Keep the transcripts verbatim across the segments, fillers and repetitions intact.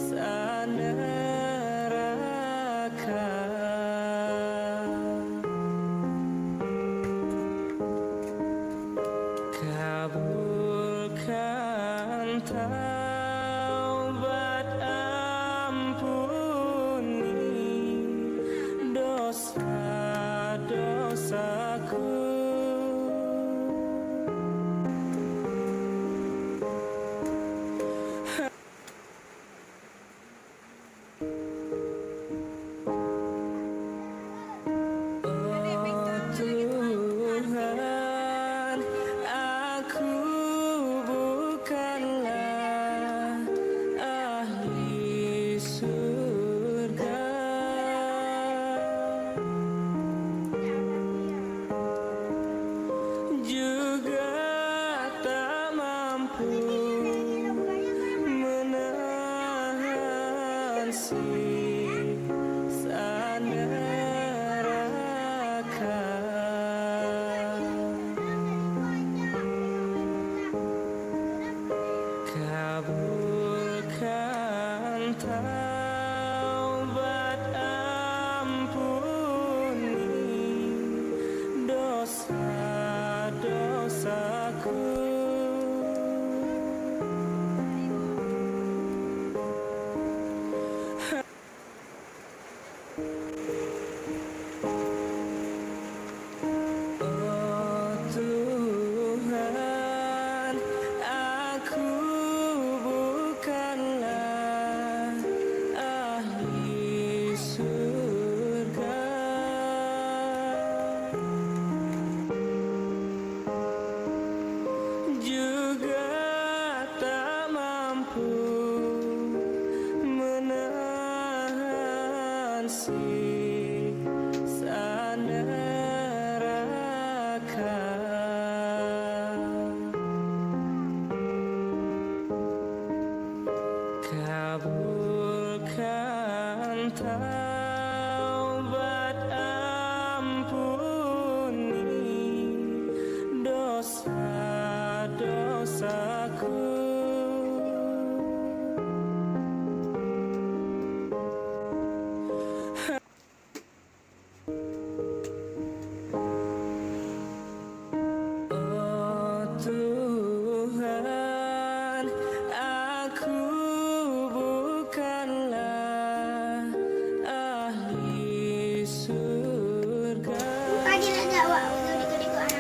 Sa neuraka. Kabulkan taubat, ampuni dosa-dosaku. Oh Tuhan, aku bukanlah ahli surga. Juga tak mampu menahan siksa neraka. Kabulkan taubat, ampuni dosa-dosaku. Oh Tuhan, aku bukanlah ahli surga. Juga tak mampu menahan siksa neraka. Kabulkan taubat, ampuni dosa-dosaku. Oh Tuhan, aku bukanlah ahli surga.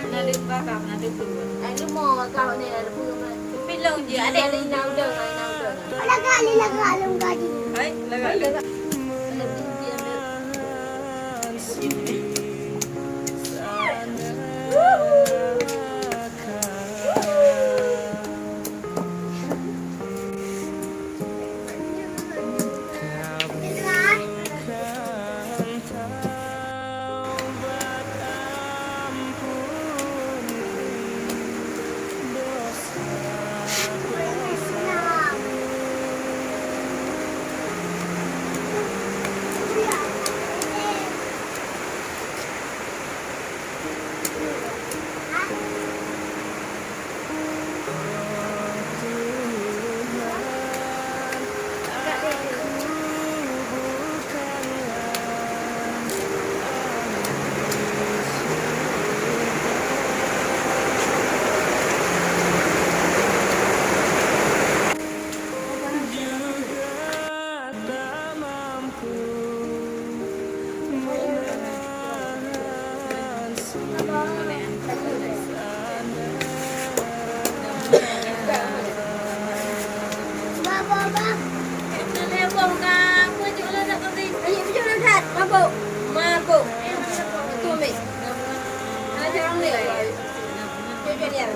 Nadeup kakak, nadeup dulu. Nadeup mo kakak ni, nadeup dulu. Pilong je, adek. Ada ina udang, ina udang. Lagak, lagak, lagak. Hai, lagak, lagak. Mabuk. Mabuk. Tumis. Ada orang ni. Cuci dia.